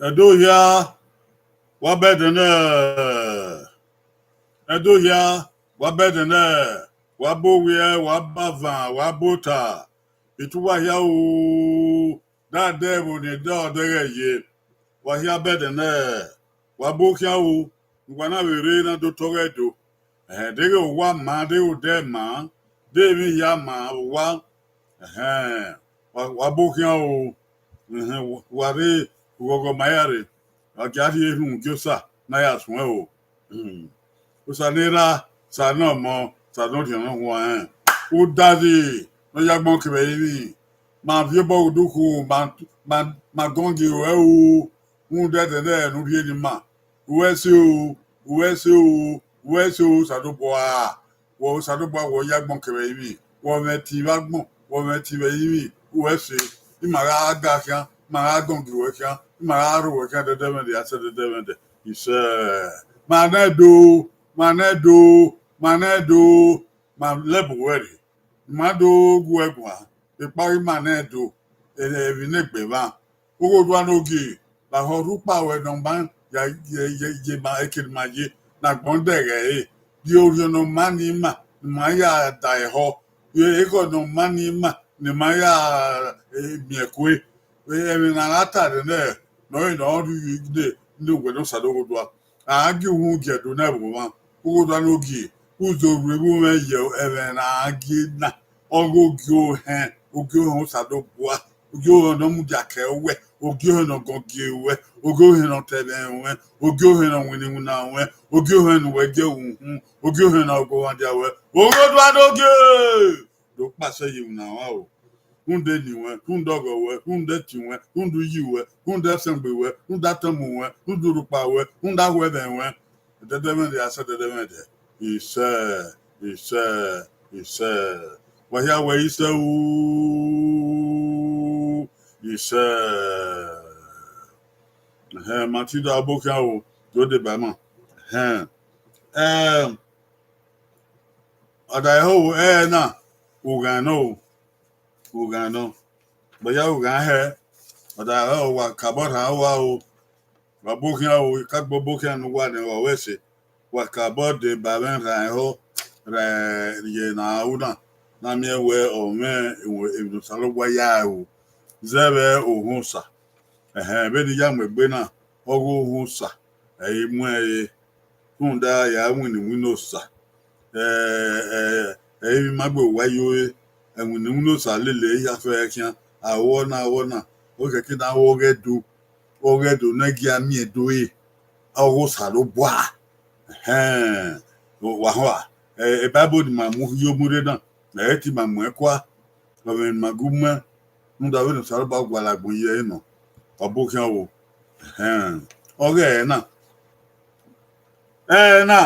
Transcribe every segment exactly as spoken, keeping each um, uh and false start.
Ẹdo hia, wa bẹdẹ nẹ. Ẹdo hia, wa bẹdẹ nẹ. Wa bọ owiẹ, wa bọ avan, wa bọ ota. Itu uwa hia o, da dẹ ẹvbo ne da ọdẹghẹ ye. Wa hia bẹdẹ nẹ. Wa bọ khian o, ne uwa na vbe rre na do tọghẹ do. Ẹhẹn, deghẹ owa ma, deghẹ odẹ ma, deghẹ emwi hia ma owa. Ẹhẹn, wa, wa bọ khian o. Ẹhẹn, wa rre ughọghọ ma ya rre, wa gia rhie erhunmwu gie Osa ne a ya suẹn o. Hmm. Osa ne erha, Osa ne ọmọ, Osa ne orhiọn ne ọ huanrẹn. Udazi ne ọ ya agbọn kevbe ẹrinmwi, ma viọ obọ vbe udukhu, ma, ma, ma gọngiẹ ruẹ o. Rhunmwuda ẹdẹ nẹ ne u rhie ne ima. Uwẹ ẹse o, uwẹ ẹse o, uwẹ ẹse o, Osanobua. Wẹ Osanobua, wẹ ọ ya agbọn kevbe ẹrinmwi, wẹ ọ mwẹ ẹtin vbe agbọn, wẹ ọ mwẹ ẹtin vbe ẹrinmwi, uwẹ ẹse. Ima gha ga khian, ima gha gọngiẹ ruẹ khian, ima gha rho ruẹ khian, dẹdẹ ẹmwẹdẹ, a sẹ dẹdẹ ẹmwẹdẹ. Isẹ, ma nẹ do, ma nẹ do, ma nẹ do, ma lẹbọ ruẹ rre. Ma do gu ẹ guan, ekpa ghi ma nẹ do, emwi ne egbe mwa. Ughodua ne ogie, lahọ rhukpa ruẹ ne ọ ma ya ye, ye, ye ma eke ne ima ye, ne agbọn dẹghẹ ẹre, rhie orhiọn ne ọ ma ne ima, ne ima ya da ẹhọ, rhie ekhọe ne ọ ma ne ima, ne ima ya, eh, miẹn kue. Ẹmwẹ ne a gha ta nẹ, ne ọ re ne ọ rhie ne, ne uwẹ ne Osanobua. A gie uhunmwu gie Ẹdo ne ẹvbo mwa, ughodua ne ogie, uzo ru evbumwẹ ye ẹmwẹ ne a gie na, ọghe ogie ohẹn, ogie ohẹn Osanobua, ogie ohẹn ne ọ mudia kẹ ruẹ, ogie ohẹn ne ọ gọngiẹ ruẹ, ogie ohẹn ne ọ ta ẹmwẹ ruẹ, ogie ohẹn ne ọ winna iwinna ruẹ, ogie ohẹn ne uwẹ gie uhunmwu, ogie ohẹn ne ọ gu ọmwa dia ruẹ, ughodua ne ogie. Do kpasẹ ye iwinna mwa o. Rhunmwuda eni ruẹ, rhunmwuda ọghọ ruẹ, rhunmwuda ẹtin ruẹ, rhunmwuda uyi ruẹ, rhunmwuda ẹsẹgbe ruẹ, rhunmwuda atọmọ ruẹ, rhunmwuda urhukpa ruẹ, rhunmwuda aho ẹmwẹ ruẹ. Dẹdẹ ẹmwẹdẹ, a sẹ dẹdẹ ẹmwẹdẹ. Isẹ, isẹ, isẹ. Wa hia wẹ isẹ u, isẹ. Ẹhẹn, ma ti da obọ khian o, do deba ima. Ẹhẹn. Ẹm, ọ da ẹho ẹre na, ughan nọ o, ughan nọ. Vbe ya ughan hẹ, ọ da ẹho wa kabọ rhan uwa o, wa bọ khian o, ka gbe obọ khian ne uwa nẹ, ọ wẹ ẹse. Wa kabọ deba mwẹ rhan ẹho, rẹ, rhie ne a ru na, ne a miẹn wẹ ọ mwẹ emwi ne Osanobua ya ru zẹ vbe ohẹn Osa. Ẹhẹn, vbene I ya mu egbe na, ọghe ohẹn Osa, ẹ i mu ẹre, rhunmwuda ya winna iwinna Osa. Ẹ, ẹ, ẹ i vbe ima gbe owa yo re, ẹ winna iwinna Osa lele ehia fẹ khian, a ru ọna, a ru ọna, ọ khẹke ne a ru ọghe Ẹdo, ọghe Ẹdo ne gie a miẹn Ẹdo re, ọghe Osanobua. Ẹhẹn, wa họn a, ẹ, Bible ne ima mu yo mu rre na, ẹ i te ima muẹn kua, ọ mwẹ ne ima gu muẹn, rhunmwuda vbene Osanobua gualọ agbọn ye ẹre nọ, ọ bọ khian o. Ẹhẹn, ọghe ẹre na, ẹre na,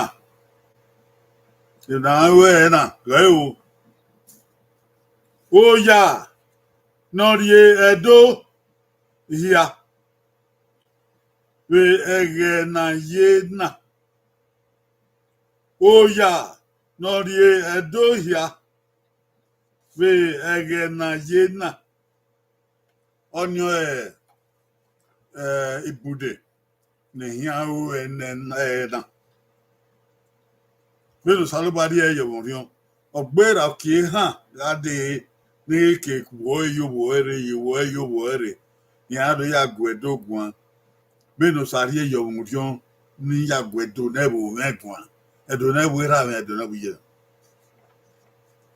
emwi ne a ru ẹre na, ghẹ o. Oya ne ọ rhie Ẹdo hia vbe ẹghẹ ne a ye na. Oya ne ọ rhie Ẹdo hia vbe ẹghẹ ne a ye na. Ọnii ọre, eh, ibude ne ehian ru ẹnẹ na, ẹre na. Vbene Osanobua rhie ẹre ye ọmwa orhiọn, ọ gberra ọkie ehan gha dee, ne ke vbe ọre ye ovbi ẹre, ye ovbi ẹre, ye ovbi ẹre, iran do ya gu Ẹdo guan. Vbene Osa rhie ye ọmwa orhiọn, ne ya gu Ẹdo ne ẹvbo mwẹ guan, Ẹdo ne ẹvbo erha mwẹ, Ẹdo ne ẹvbo iye.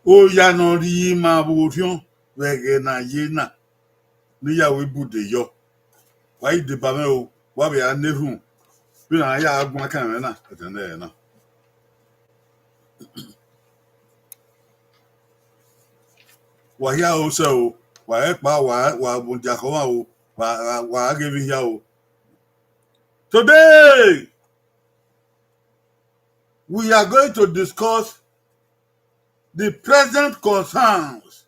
Oya ne ọ rhie ima vbe orhiọn vbe ẹghẹ ne a ye na, ne ya ru ibude yọ. Wa i deba mwẹ o, wa vbe ra na erhunmwu, vbene a ya guan kan mwẹ na, ẹdẹ nẹ na. Wa hia o sẹ o, wa rẹ kpa, wa, wa mudia khọ mwa o, wa, wa, wa ghe emwi hia o. Today, we are going to discuss the present concerns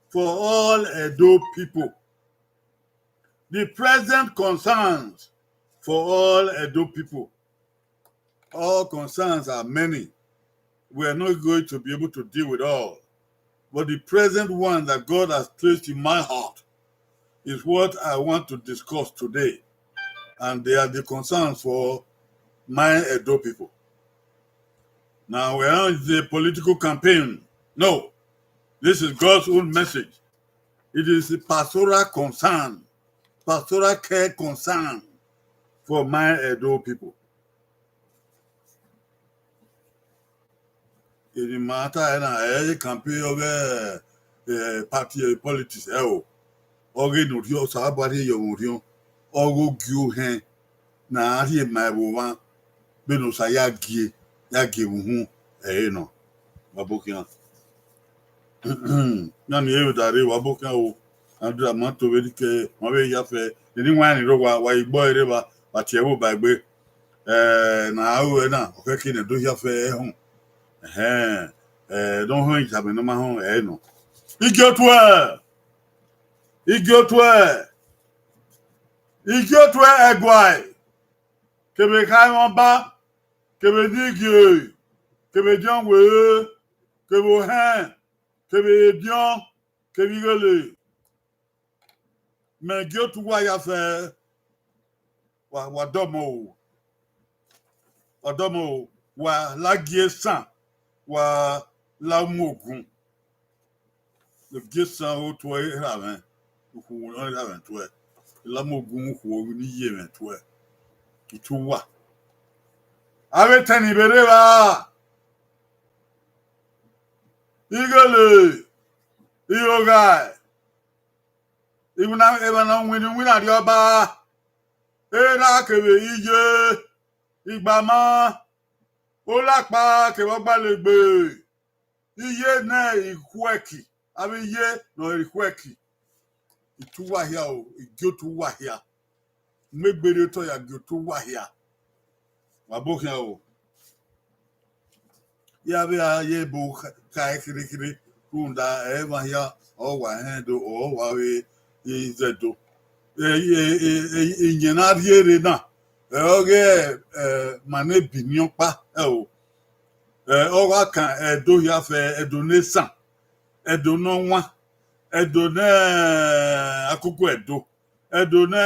for all Edo people. The present concerns for all Edo people. All concerns are many. We are not going to be able to deal with all. But the present one that God has placed in my heart is what I want to discuss today. and they are the concern for my Edo people. Now, we are not the political campaign. No, this is God's own message. It is a pastoral concern, pastoral care concern for my Edo people. Eni ma ta ẹre na, ẹ i campaign ọghe, eh, party, eh, politics, ẹ o. Ọghe ne orhiọn, Osanobua rhie ye ọmwa orhiọn, ọghe ogie ohẹn ne a rhie ma ẹvbo mwa, vbene Osa ya gie, ya gie vbe uhunmwu ẹre nọ. Wa bọ khian. Na ni ero da rre, wa bọ khian o. A da ma to vbe ke, ma vbe ya fẹ. Eni wan ni rre owa, wa i gbọ ere, wa, wa tie ẹvbo ba egbe. Eh, na ru ẹre na, ọ khẹke ne Edo hia fẹ ẹhọn. Ẹhẹn, eh, ne ọ họn itamẹ ne ọ ma họn ẹre nọ. Igiotuẹ, igiotuẹ, igiotuẹ ẹguae, kevbe kha ẹmwẹ ọba, kevbe ne igie, kevbe ediọn were, kevbe ohẹn, kevbe ediọn, kevbe ighele. Mẹ gie otu uwa ya fẹ, wa, wa dọmọ o, wa dọmọ o, wa la gie esan, wa la mu ogun. Gie esan otu ẹre ra mwẹ, ukhu ọre ra mwẹ tuẹ, la mu ogun ukhu ọre ne iye mwẹ tuẹ. Itu uwa. Avbe etẹn ni vbe rre evba, ighele, iroghae, iwinna, emwa ne ọ winna iwinna rrie ọba, erha kevbe iye, igbama, olakpa kevbe ọgbalegbe, iye ne ikhuẹki, avbe iye ne ọ re ikhuẹki. Itu uwa hia o, igiotu uwa hia. Mu egbe rhie otọ ya gie otu uwa hia. Wa bọ khian o. Ya vbe a ye ebo kha, kha kherhe kherhe, rhunmwuda emwa hia ọ wa hẹn do, ọ wa vbe izẹ do. E, e, e, e, iyẹn na rhie rre na, ẹ, ọghe, ẹ, ma ne Benin ọkpa, ẹ o. Ẹ, ọ gha kan Ẹdo hia fẹ, Ẹdo ne esan, Ẹdo ne ọwan, Ẹdo ne, ẹ, akoko Ẹdo, Ẹdo ne,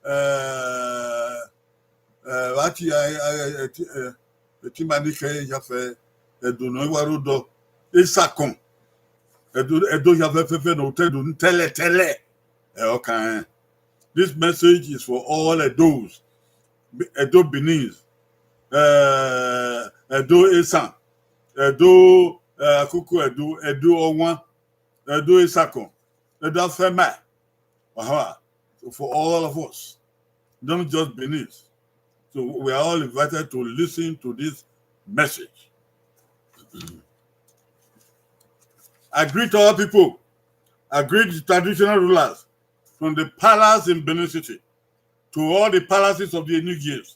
ẹ, ẹ, vbe a tie, ẹ, ẹ, ẹ, ẹ, ẹ, ẹ, Ẹtimba ni khẹ ya fẹ, Ẹdo ne ọ wa rre odọ, Esakọn, Ẹdo, Ẹdo hia fẹfẹfẹ ne otọ Ẹdo ni tẹlẹtẹlẹ, ẹ, ọ kan rẹn. This message is for all Edos, Edo Benin, uh, Ẹdo esan, Ẹdo, uh, akoko Ẹdo, Ẹdo ọwan, Ẹdo esakọn, Ẹdo afẹma. Aha. So for all of us, not just Benin. So we are all invited to listen to this message. I greet all people. I greet the traditional rulers from the palace in Benin City to all the palaces of the Enugues,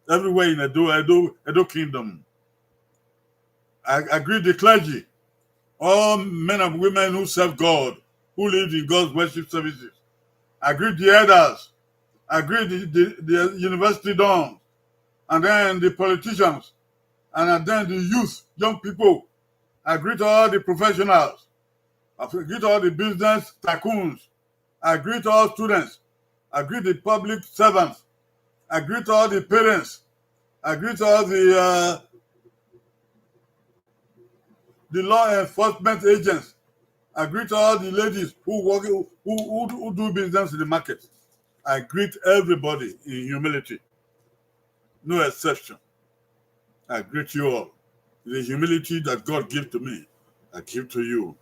everywhere in Edo, Edo, Edo Kingdom. I, I greet the clergy, all men and women who serve God, who live in God's worship services. I greet the elders. I greet the, the, the university dons, and then the politicians, and then the youth, young people. I greet all the professionals. I greet all the business tycoons. I greet all students. I greet the public servants. I greet all the parents. I greet all the, uh, the law enforcement agents. I greet all the ladies who work, who, who, who do business in the market. I greet everybody in humility. No exception. I greet you all. The humility that God give to me, I give to you.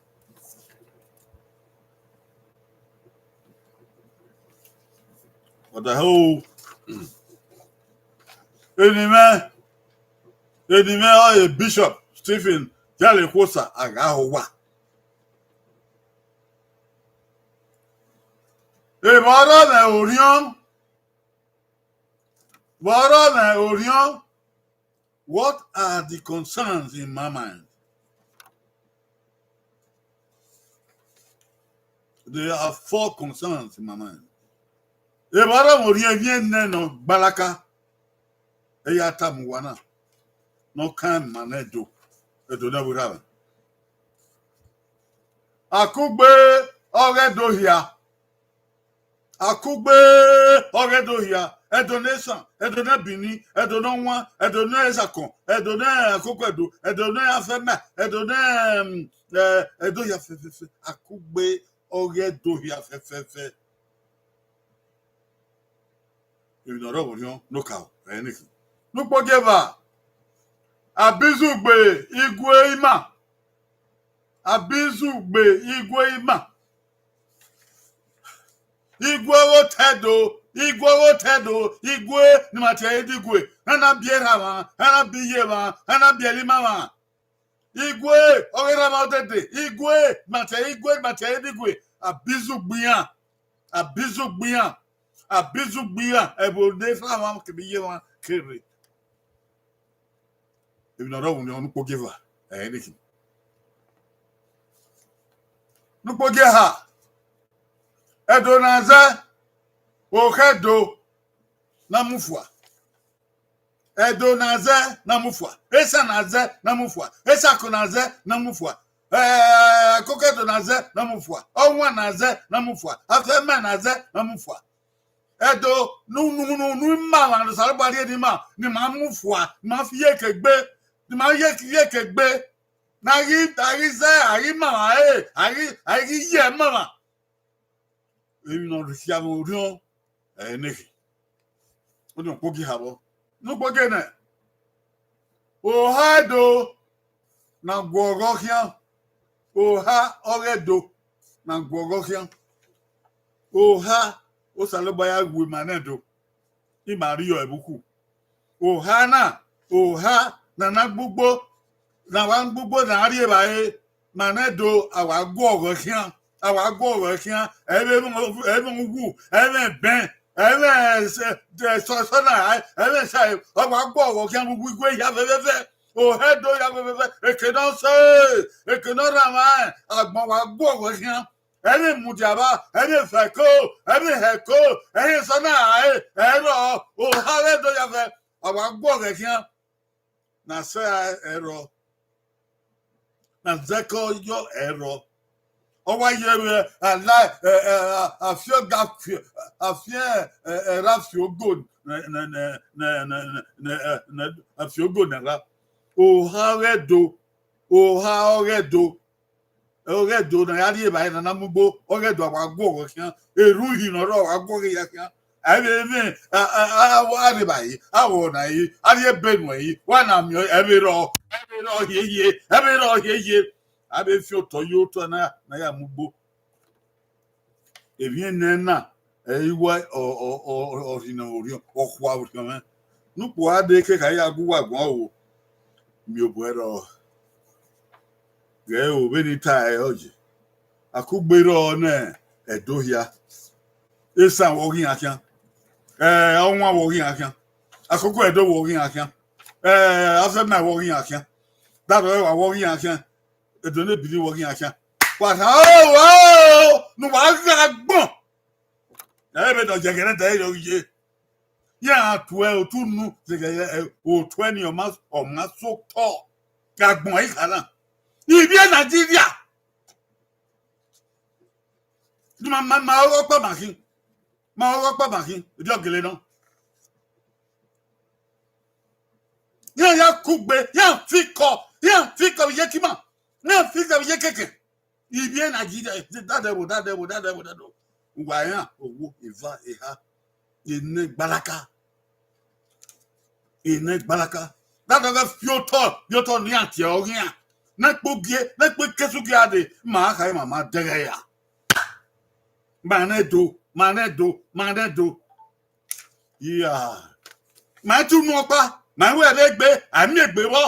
But I hope, eni mwẹ, eni mwẹ ọre Bishop Stephen Yalekwosa Aghahowa. Emwa ọrọre mwẹ orhiọn, vbe ọrọre mwẹ orhiọn, what are the concerns in my mind? There are four concerns in my mind. Emwa ọrọre mwẹ orhiọn, emwi ẹnẹ nọ gbalaka, ẹ ya tama uwa na, ne ọ kan ima ne Ẹdo, Ẹdo ne ọ vbe rra mwẹ. Akugbe ọghe Ẹdo hia, Akugbe ọghe Ẹdo hia, Ẹdo ne esan, Ẹdo ne Bini, Ẹdo ne ọwan, Ẹdo ne Esakọn, Ẹdo ne Akoko Ẹdo, Ẹdo ne Afẹma, Ẹdo ne, um, eh, Ẹdo hia fẹfẹfẹ. Akugbe ọghe Ẹdo hia fẹfẹfẹ. Emwi ne ọ rre ọvbokhan ne okaro, ẹ i re nekhin. Ne ukpogieva, Abizugbe Igwe ima. Abizugbe Igwe ima. Igwe ọghe otọ Ẹdo, Igwe ọghe otọ Ẹdo, Igwe ne ima tie ẹre Idigwe, a na biẹ erha mwa, a na biẹ iye mwa, a na biẹ ẹre ima mwa. Igwe ọghe erha mwa odede, Igwe ne ima tie ẹre Igwe, ne ima tie ẹre Idigwe, Abizugbe iran, Abizugbe iran, Abizugbe iran, ẹvbo ne erha mwa kevbe iye mwa kere. Emwi ne ọ rre ọvbokhan ne ukpogieva, ẹ i re nekhin. Ne ukpogieva, Ẹdo na zẹ, okha Ẹdo na mu fua. Ẹdo na zẹ na mu fua. Esan na zẹ na mu fua. Esakọn na zẹ na mu fua. Eh, Akoko Ẹdo na zẹ na mu fua. Ọwan na zẹ na mu fua. Afẹma na zẹ na mu fua. Ẹdo ne unu, unu, unu ima mwa ne Osanobua rhie ne ima, ne ima mu fua, ne ima fi iyeke gbe, ne ima ye iyeke gbe, ne a ghi, a ghi zẹ, a ghi ma mwa ẹre, a ghi, a ghi ye ẹmwẹ mwa. Emwi ne ọ rhie avbe orhiọn, ẹ i re nekhin. Ọnii ukpogieva vbọ. Ne ukpogieva nẹ, okha Ẹdo na guọghọ khian. Okha ọghe Ẹdo na guọghọ khian. Okha Osanobua ya gu ima nẹ Ẹdo, ima rriọ ẹvbo ukhu. Okha na, okha ne a na gbe ugbo, ne a wa gbe ugbo ne a rri evbare, ma nẹ Ẹdo, a wa guọghọ khian, a wa guọghọ khian, ẹmwẹ, ẹmwẹ uwu, ẹmwẹ ẹbẹn, ẹmwẹ ẹsọ, ẹsọ na, ẹmwẹ ẹsa, a wa guọghọ khian vbe uwu Igwe hia fẹfẹfẹ. Okha Ẹdo hia fẹfẹfẹ, eke ne ọ sẹ, eke ne ọ rhan mwa, agbọn wa guọghọ khian. Ẹmwẹ mudia vba, ẹmwẹ fẹko, ẹmwẹ hẹko, ẹmwẹ ẹsọ na, ẹ, ẹ rrọọ, okha ọghe Ẹdo hia fẹ, a wa guọghọ khian. Na sẹ ẹ rrọọ, na zẹkọ yọ ẹ rrọọ. Ọ wa ye vbe a la, ẹ, ẹ, a, a fi ọga fi, a fi, ẹ, ẹ, ra fi ogo ne, ne, ne, ne, ne, ne, ẹ, ne, a fi ogo ne erha. Okha ọghe Ẹdo, okha ọghe Ẹdo. Ọghe Ẹdo ne a ya rri evbare ne a na mu ugbo, ọghe Ẹdo a wa guọghọ khian, erha Uhi ne ọ rrọọ a wa guọghọ hia khian. Ẹ i vbe mwẹ, a, a, a, a rri evbare, a ghọ na yi, a rri Benue yi, wa na miẹn, ẹ i vbe rrọọ, ẹ i vbe rrọọ hiehie, ẹ i vbe rrọọ hiehie. A vbe fi otọ ye otọ na, ne a ya mu ugbo. Emwi nẹ na, ẹ i wa ọ, ọ, ọ, ọ rhie ne orhiọn, ọ khua orhiọn mwẹ. Ne ukpo a dee ke kha ya gu uwa guan o, miẹn obọ ẹre ọ. Ghẹ o, vbene I ta ẹre ọ ye. Akugbe rrọọ ne Ẹdo hia. Esan vbe ọ ghi iran khian. Ẹ, ọwan vbe ọ ghi iran khian. Akoko Ẹdo vbe ọ ghi iran khian. Ẹ, Afẹma vbe ọ ghi iran khian. Dadọghe wa vbe ọ ghi iran khian. Ẹdo ne Bini vbe ọ ghi iran khian. Wa rhan o, wa o, ne uwa gha agbọn. Ẹ vbe nọ yẹghẹrẹ da ẹre ọ ghi ye. Iran tuẹ otu unu, yẹghẹrẹ, ẹ, otu ẹni ọ ma, ọ ma so tọ. Gha agbọn ẹre kha na. Ivbi e Nigeria. Ma, ma, ma ọghe ọkpa ma khin. Ma ọghe ọkpa ma khin. Edi ọ gele nọ. Iran ya kugbe, iran fikọ, iran fikọ vbe iyeke ima, iran fikọ vbe iyeke kẹkẹ. Ivbi e Nigeria, dadẹ vbo, dadẹ vbo, dadẹ vbo, dadẹ vbo. Uwa iran, owo, eva, eha, enẹ gbalaka. Enẹ gbalaka. Dadẹ ghẹ fi otọ, fi otọ ne iran tie ọghe iran. Ne kpo gie, ne kpo kesu gie a dee, ma kha ima ma dẹghẹ ya. Ma nẹ do, ma nẹ do, ma nẹ do. Iya. Ma tu unu ọkpa, ma wẹ ẹre gbe, a miẹn egbe vbọ.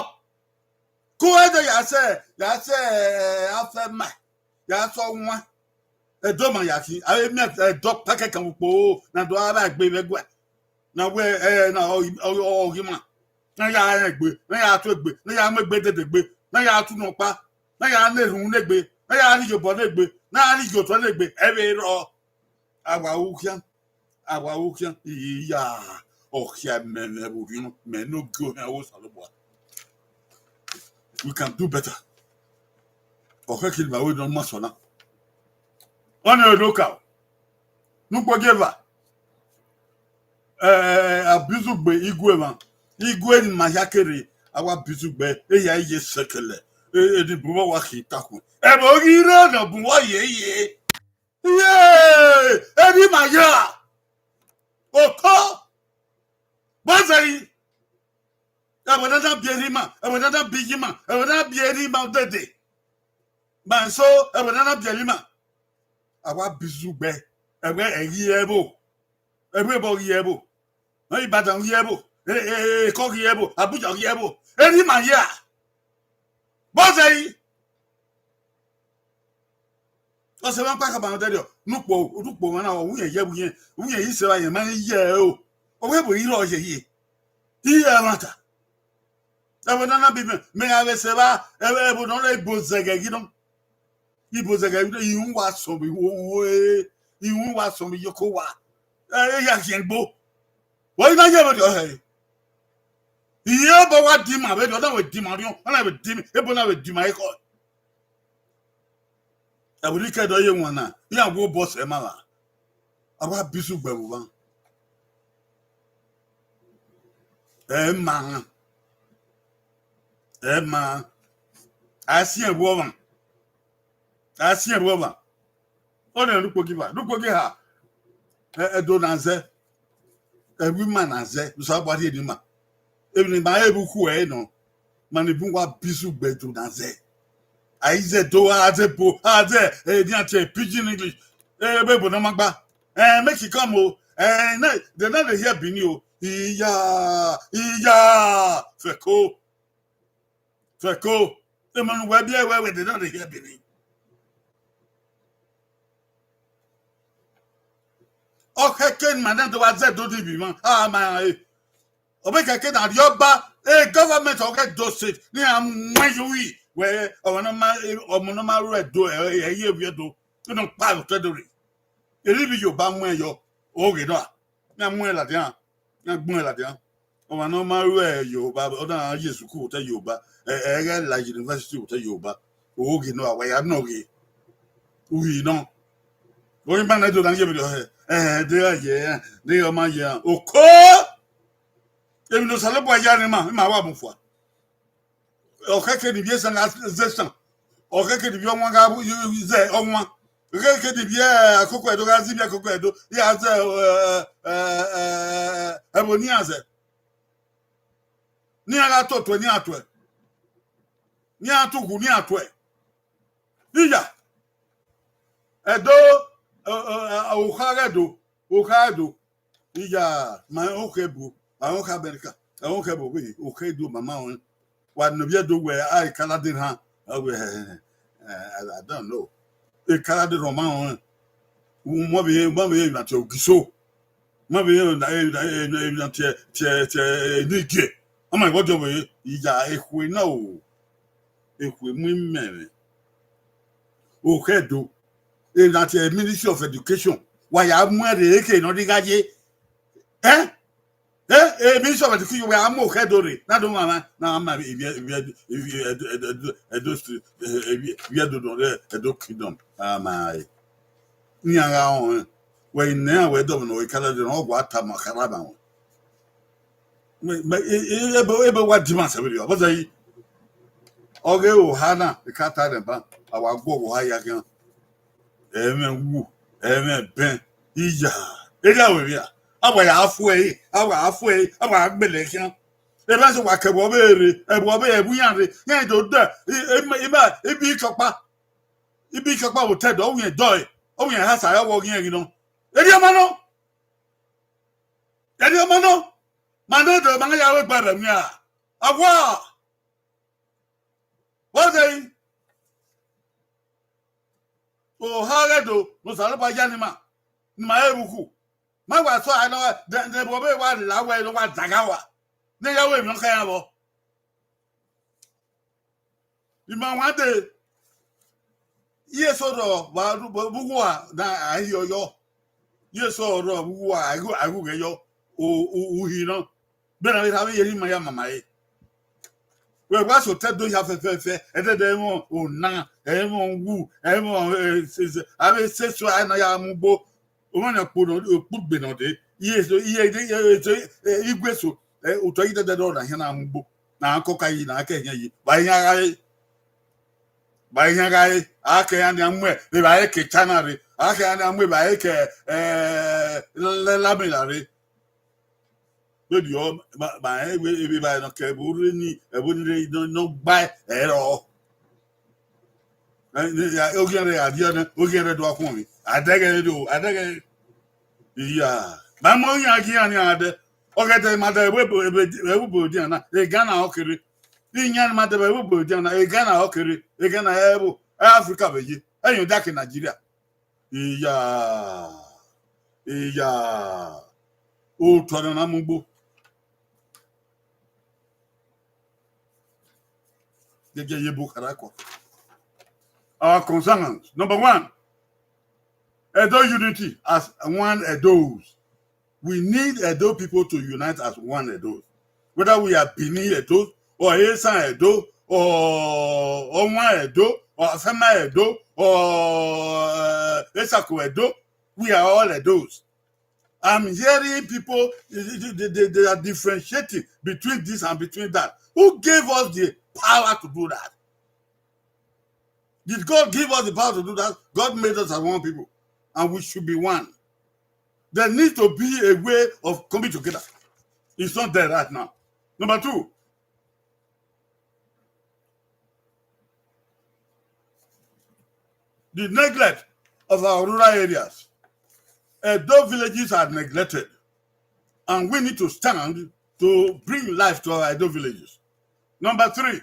Ku ẹdẹ ya sẹ, ya sẹ, eh, Afẹma, ya sẹ ọwan. Ẹdọ ma ya khin, a vbe miẹn ẹdọ pẹkẹkan ukpo, na do a vba egbe vbe ẹguae. Na wẹ, eh, na ọ, ọ, ọ, ọ ghi ma. Na ya rẹn egbe, na ya tu egbe, na ya mu egbe dede egbe, na ya tu unu ọkpa, na ya na erhunmwu ne egbe, na ya na iyobọ ne egbe, na ya na igiotọ ne egbe, ẹ vbe rrọọ. A wa ru khian, a wa ru khian, iya, ọ khia mẹ, mẹ vbe orhiọn, mẹ ne ogie ohẹn ọghe Osanobua. We can do better. Ọ khẹke ne ima wẹ ne ọ ma sẹ ọna. Ọnii ọre ne okaro. Ne ukpọgieva, eh, abizugbe igue emwa, igue ne ima hia kere, a wa bizugbe, eya ye sekele, eh, eni bun wa khin takhun. Ẹvbo ghi rre ne bun wa ye ye. Iye, eni ima ya. Oko, bọzẹi. Ẹvbo na na biẹ eni ima, ẹvbo na na biẹ eni ima, ẹvbo na na biẹ eni ima dede. Ma so, ẹvbo na na biẹ eni ima. A wa bizugbe, ẹvbo ẹ ghi ẹvbo. Ẹvbo ebọ ghi ẹvbo. Ibadan ghi ẹvbo. E, e, e, Eko ghi ẹvbo. Abuja ghi ẹvbo. Eni ima ya. Bọzẹi. Ọse mwa kpa khama dẹrriọ, ne ukpo, ne ukpo mwa na, uwẹ ye, uwẹ, uwẹ yi sẹ vba yẹn, ma ye o. Ọ wẹ bu irọ ye ye. Iye ẹmwata. Ẹvbo na na bi mẹ, mẹ gha vbe sẹ vba, ẹvbo, ẹvbo nọ rẹ ibo zẹghẹ ghi nọ. Ibo zẹghẹ ghi nọ, ihun wa sọn vbe iwo, iwo, ihun wa sọn vbe iyoko wa. Ẹ, ẹ ya khian gbo. Wẹ i na ye vberriọ hẹ. Iye obọ wa di ima vberriọ, ọ na vbe di ima rhiọn, ọ na vbe di ima, ebo na vbe di ima ekhọe. Ẹvbo ni kẹdẹ ọ ye wan na, iran wo obọ sẹ ma vba. A wa bizugbe vbe uvhan. Ẹ ma, ẹ ma, a siẹn vbe ọmwa, a siẹn vbe ọmwa. Ọnii ne ukpogieva, ne ukpogieva, ẹ, Ẹdo na zẹ, ẹvbo ima na zẹ, ne Osanobua rhie ne ima. Emwi ne ima he vbe ukhu ẹre nọ, ma ni bun wa bizugbe Ẹdo na zẹ. A i zẹ Ẹdo, a zẹ ebo, a zẹ, eh, nian tie Pidgin English, eh, ebe ebo ne ọ ma gba. Eh, make e come o. Eh, na, they no dey hear Benin o. Iya, iya, fẹko, fẹko. Emọ ne uwẹ biẹ wẹ, wẹ they no dey hear Benin. Ọ khẹke ne ima na do wa zẹ Ẹdo ni vbe ima, a ma e. Ọ vbe kẹke na rhie ọba, e government ọghe Edo State, ne iran mu ẹn ye uri, wẹ, ọmwa ne ọ ma, ọmwa ne ọ ma ru Ẹdo, ẹ, ẹ, ẹ ye vbiẹ Ẹdo, ne ọ kpa otọ Ẹdo rre. Erha ivbi Yoruba mu ẹn yọ, oghe nọ a, iran mu ẹn ladian, iran gbẹn ladian. Ọmwa ne ọ ma ru Yoruba, ọ na ye sukuu vbe otọ Yoruba, ẹ, ẹ ghẹ la university vbe otọ Yoruba, oghe nọ a, wa ya nọ ghe, uhi nọ. Oyin ba na do na ye vbiẹ hẹ, ẹ, de gha ye, de ọ ma ye, oko! Emwi ne Osanobua ya ne ima, ima wa mu fua. Ọ khẹke ne ivbi esan gha zẹ esan. Ọ khẹke ne ivbi ọwan gha zẹ ọwan. Ọ khẹke ne ivbi akoko Ẹdo gha zẹ ivbi akoko Ẹdo. Iran zẹ, ẹ, ẹ, ẹ, ẹvbo ne iran zẹ. Ne iran gha to otuẹ, ne iran tuẹ. Ne iran tu ukhu, ne iran tuẹ. Iya. Ẹdo, ẹ, ẹ, ẹ, okha ghe Ẹdo, okha Ẹdo. Iya, ma okha ebo, ma okha America, ma okha ebo vbe, okha Ẹdo ma ma rẹn. Wa ne ovbi Ẹdo wẹ, a, e kala de rhan, a wẹ, ẹ, I don't know. E kala de rhan ma rẹn. U ma vbe, u ma vbe na tie Ogiso. Ma vbe na, e, na, e, na, e, na tie, tie, tie, e, ni gie. Ama iwọ diọ vbe, iya, ekhue na o. Ekhue mu imẹ mwẹ. Okha Ẹdo. E na tie Ministry of Education. Wa ya mu ẹre eke nọ ni gha ye. Eh? Eh, e Ministry of Education, wa ya mu okha Ẹdo rre. Na do ma, ma, na ma, ivbi, ivbi, ivbi, Edo, Edo, Edo State, eh, ivbi, ivbi Ẹdo nọ rre Edo Kingdom. A ma, eh. Iran gha họn, eh. Wẹ i nẹ iran wẹ dọmọ ne ọ i kala de, ọ wa tama kala ma wọn. Me, me, e, e, ebe, ebe wa dima sẹ vberriọ, vbọzẹ yi. Ọghe oha na, e ka ta nẹ ba, a wa guọghọ oha ya khian. Ẹmwẹ wu, ẹmwẹ bẹn, iya. Erriọ vbe vbia, a wa ya fu ẹre, a wa fu ẹre, a wa gbele khian. Ebe ẹse wa kẹ ẹvbo ọvbehe rre, ẹvbo ọvbehe ẹvbo iran rre, iran do dẹ, i, i, i, ibi ikọkpa. Ibi ikọkpa vbe otọ Ẹdo, ọ wiẹn dọe, ọ wiẹn hasa, ọ wọ ghiẹn ghi nọ. Erriọ ma nọ. Erriọ ma nọ. Ma nọ dọ, ma ya ru egbe rẹ wian. Awa. Vbọzẹ yi. Oha ghẹ do, ne Osanobua ya ne ima, ne ima he vbe ukhu. Ma wa sẹ ọre nọ, de, de, vbe ọ vbe wa la wẹ ne ọ wa zagha wa. Ne ya wẹ emwi nọ khẹ iran vbọ. Ima wan dee, iye eso rrọọ vbe ughu ua na a i rhiọyọ. Iye eso rrọọ vbe ughu ua a i ghu, a i ghughẹ yọ, u, u, uhi nọ. Bẹghe ne a vbe rha vbe ye erha ima ya mama ẹre. Wẹ wa sẹ otọ Ẹdo hia fẹfẹfẹ, ẹdẹdẹ ẹmwẹ ona, ẹmwẹ uwu, ẹmwẹ, eh, se, se, a vbe sẹ eso a na ya mu ugbo. Ọmwa ne kpo nọ, okpugbe nọ dee, iye eso, iye, iye eso, eh, igue eso, eh, otọ yi dẹdẹ dọ na hian na mu ugbo, na kọka yi, na kẹ hian yi, vbe iran gha re, vbe iran gha re, a kẹ iran nian mu evbare ke China rre, a kẹ iran nian mu evbare ke, eh, Lamẹria rre. Vbeniọ, ma, ma, evbe, evbe evbare nọ ke ẹvbo rre ni, ẹvbo ni rre nọ, nọ gba ẹrọ. Eh, ne, ya, oghian rre gha viọ nẹ, oghian rre do a khuọnmwi. Adẹghẹ do, adẹghẹ. Iya. Ma mọ iran ghi iran ni a dẹ. Ọghẹdẹ ma dẹ vbe ebo, ebe, vbe ebo dian na, e Ghana ọ kere. Iran ma dẹ vbe ebo dian na, e Ghana ọ kere. E Ghana ebo, e Africa vbe ye. E yan da ke Nigeria. Iya. Iya. Otọ nọ na mu ugbo. Gẹgẹ ye ebo kharakọ. Our concerns. Number one, Edo unity as one Edos. We need Edo people to unite as one Edo. Whether we are Benin Edo, or Esan Edo, or Owan Edo, or Afema Edo, or, uh, Esako Edo, we are all Edos. I'm hearing people, they, they, they, they are differentiating between this and between that. Who gave us the power to do that? Did God give us the power to do that? God made us as one people, and we should be one. There needs to be a way of coming together. It's not there right now. Number two, the neglect of our rural areas. Edo villages are neglected, and we need to stand to bring life to our Edo villages. Number three,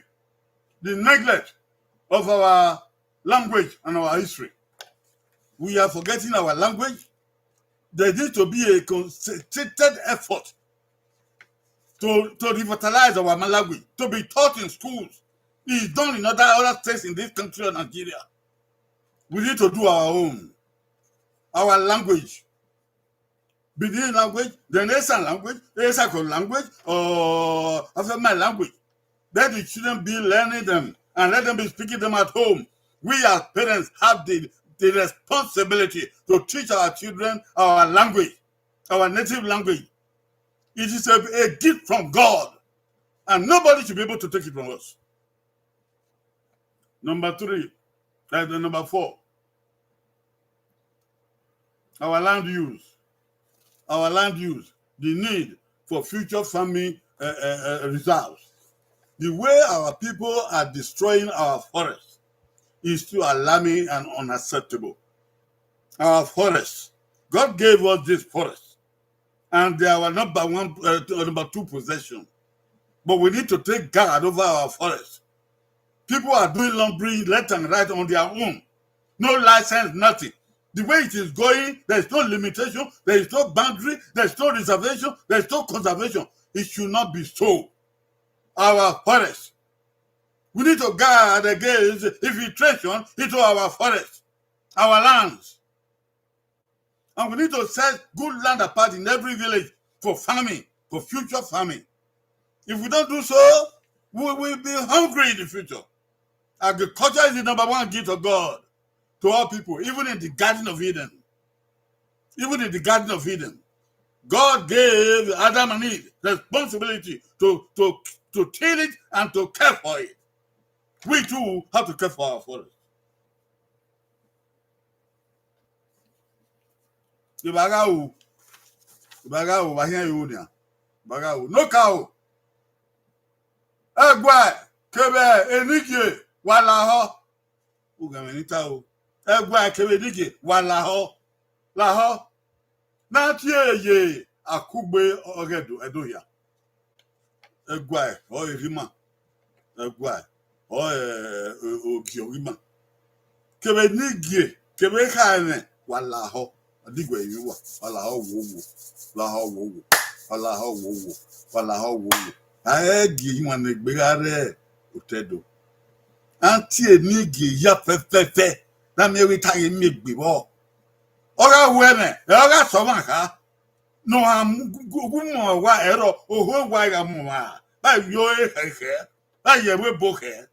the neglect of our language and our history. We are forgetting our language. There needs to be a concentrated effort to, to revitalize our language, to be taught in schools. It's done in other, other states in this country of Nigeria. We need to do our own. Our language. Benin language, then Esan language, Esako language, or Afema language. Let the children be learning them and let them be speaking them at home. We as parents have the, the responsibility to teach our children our language, our native language. It is a, a gift from God, and nobody should be able to take it from us. Number three, that's the number four. Our land use. Our land use. The need for future farming, uh, uh, uh, reserves. The way our people are destroying our forests is too alarming and unacceptable. Our forests, God gave us this forest, and they are our number one, uh, number two possession. But we need to take guard over our forests. People are doing lumbering left and right on their own. No license, nothing. The way it is going, there is no limitation, there is no boundary, there is no reservation, there is no conservation. It should not be so. Our forests. We need to guard against infiltration into our forests, our lands. And we need to set good land apart in every village for farming, for future farming. If we don't do so, we will be hungry in the future. Agriculture is the number one gift of God to all people, even in the Garden of Eden. Even in the Garden of Eden, God gave Adam and Eve responsibility to, to, to till it and to care for it. We too have to care for our forest. Eva gha ru, eva gha ru, vbe a khian ru nian, eva gha ru. No ka o. Ẹguae kevbe enigie, wa lahọ. Ughẹmwẹ ne I ta o. Ẹguae kevbe enigie, wa lahọ. Lahọ. Ne a tie ye akugbe ọghe Ẹdo, Ẹdo hia. Ẹguae ọre erha ima. Ẹguae ọre, eh, ogie ọghe ima. Kevbe enigie, kevbe ekhaẹmwẹ, wa lahọ. A diguẹ emwi uwa, wa lahọ wowo, lahọ wowo, wa lahọ wowo, wa lahọ wowo. A i gie iwan ne egbe gha rre otọ Ẹdo. A tie enigie ya fẹfẹfẹ, ne a miẹn wẹẹ te a ye miẹn egbe vbọ. Ọ gha ru ẹmwẹ, ẹ, ọ gha sẹ ọmwa kha. Ne ọ gha mu, gu, gu, gu mu ọmwa wa ẹrọ, oho wa gha mu ọmwa, ba yo ẹre khẹkhẹ, ba ye ẹvbo ebo khẹ.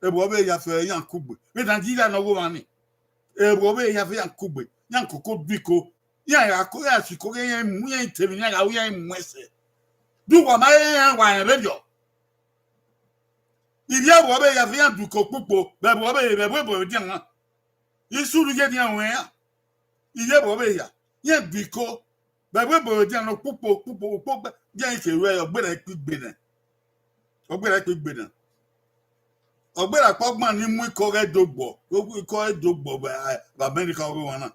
Ẹvbo vbe ya fẹ iran kugbe. Vbe Nigeria ne ọ gho mwa ni. Ẹvbo vbe ya fẹ iran kugbe, iran koko biko. Iran gha ko, iran si ko ghe iran mu, iran te emwi ne iran gha ru, iran mu ẹsẹ. De uwa ma rẹn iran wa rẹn vberriọ? Ivbi ẹvbo ọvbehe ya fe iran du iko kpukpo, vbe ẹvbo ọvbehe, vbe ẹvbo ebo edian na. Isu rhie edian ruẹn iran. Ivbi ẹvbo ọvbehe ya, iran du iko, vbe ẹvbo ebo edian na, kpukpo kpukpo kpukpo, iran ke ruẹ, ọ gberra ikpigbe nẹ. Ọ gberra ikpigbe nẹ. Ọ gberra kpọgban ni mu ikọ ghẹ do gbọ, ikọ ghẹ do gbọ vbe, vbe America ọghe wan na.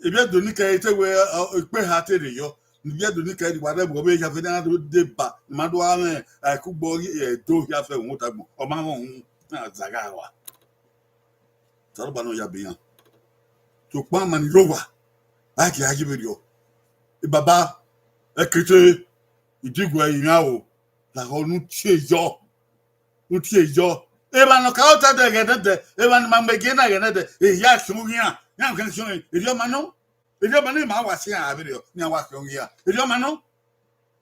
Ivbi Ẹdo ni kẹre te wẹ, ọ, ikpe ha te rre yọ. Ivbi Ẹdo ni kẹre wa rẹ ẹvbo ọvbehe ya fe ne a do deba, ne ma do gha mwẹ, ẹ, kugbo, ẹ, do hia fẹ uhunmwu otagbọn, ọ ma mwẹ uhunmwu, na zagha wa. Osanobua nọ ya be iran. Sokpan ma ni rre owa, a gie a yi vberriọ. Baba, ẹkete, idiguẹ iran o, lahọ ne u tie yọ, u tie yọ. Emwa ne ọ ka ota dẹ ẹghẹ nẹdẹ, emwa ne ma mu ẹgie na ẹghẹ nẹdẹ, ehia khian oghian, iran khian khian, erriọ ma nọ, erriọ ma nọ, ma wa si iran vberriọ, ne iran wa khian oghian, erriọ ma nọ.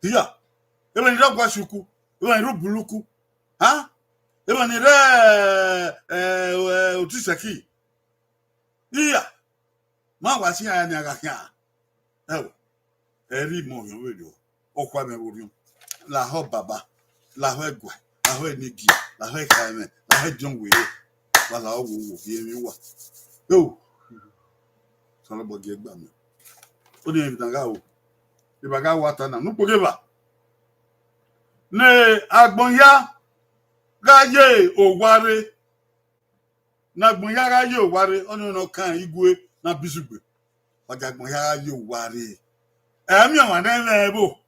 Hia, emwa ni rre ọgua suku, emwa ni rre ubuluku, ha? Emwa ni rre, ẹ, ẹ, otisẹki. Iya, ma wa si iran nian gha khian. Ẹo, ẹ rhie imẹ orhiọn vberriọ, ọ khua mwẹ vbe orhiọn. Lahọ baba, lahọ ẹguae, lahọ enigie, lahọ ekhaemwẹ, lahọ ediọn were, wa lahọ wowo, rhie emwi uwa. Ẹo, Osanobua gie gba mẹ. Ọnii emwi ne a gha ru, evba gha wa ta na, ne ukpoghieva. Ne agbọn hia gha ye owa rre. Ne agbọn hia gha ye owa rre, ọnii ne ọ kan igue ne a bi zugbe. Wa gie agbọn hia gha ye owa rre. Ẹ miẹn ọmwa ne ẹ mwẹ ẹvbo.